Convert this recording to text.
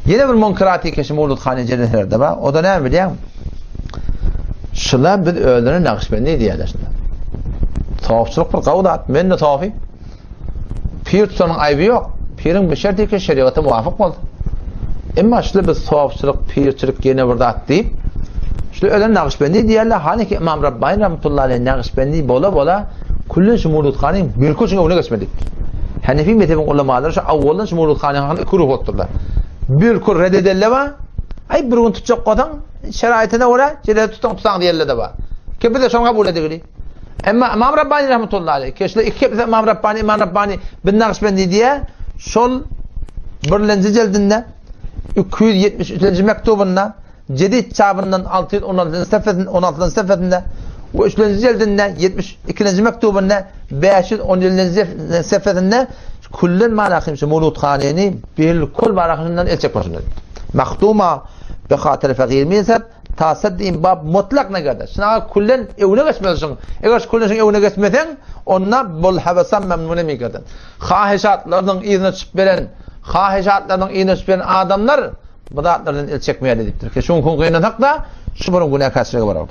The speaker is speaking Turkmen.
Ýene bir munkeraty keşi Mowludhany jeleselerde bar. O da näme bilýäňmi? Şular biz özlerine Nagyşbendi diýýärler şular. Sofçylyk bir gawy zat. Men-de sofi. Pir tutanyň aýby ýok. Piriň bir şerti ki şeriata muwafyk bolsun. Emma şular biz sofçylyk, pirçilik ýene bir zat diýip, şular özlerine Nagyşbendi diýýärler. Hany ki Imam Rabbani rahmetullahi aleyh Nagyşbendi bola-bola küllen şu Mowludhanyň bir köçüň öňüne geçmedi. Hanefi mezhebiň ulamalary şu awwaldan şu Mowludhanyň hakynda iki ruh bolupdyrlar. Bilkul red edenler bar. Aý bir gün tutjak bolsaň, şeraýtyna görä, jelede tutsaň tutsaň diýenler-de bar. Ki biz-de şony kabul edigili. Emma Imam Rabbani rahmetullahi aleyh, keşle iki kepse Imam Rabbani, Imam Rabbani bin Nagyşbendi diýä, şol birlenji jildinde 273-nji mektubynda Jedid çapyndan 616-njy sefesinde, 16-njy sefesinde we üçlenji jildinde 72-nji mektubynda 517-nji sefesinde küllen barahym şu Mawludhanyny bilkul barahyndan el çekmesin. Mahduma be hatyr fagir minsat ta saddi bab mutlak negerde. Şuna küllen öwne geçmelisin. Eger şu küllen öwne geçmeseň, onda bol habasam memnun migerden. Haheşatlarynyň yzyna çyp beren, haheşatlarynyň yzyna çyp beren adamlar Bu zatlardan el çekmeýärler diýipdir. Ki şuň gynansak-da, şu bir günäkärçilige barar.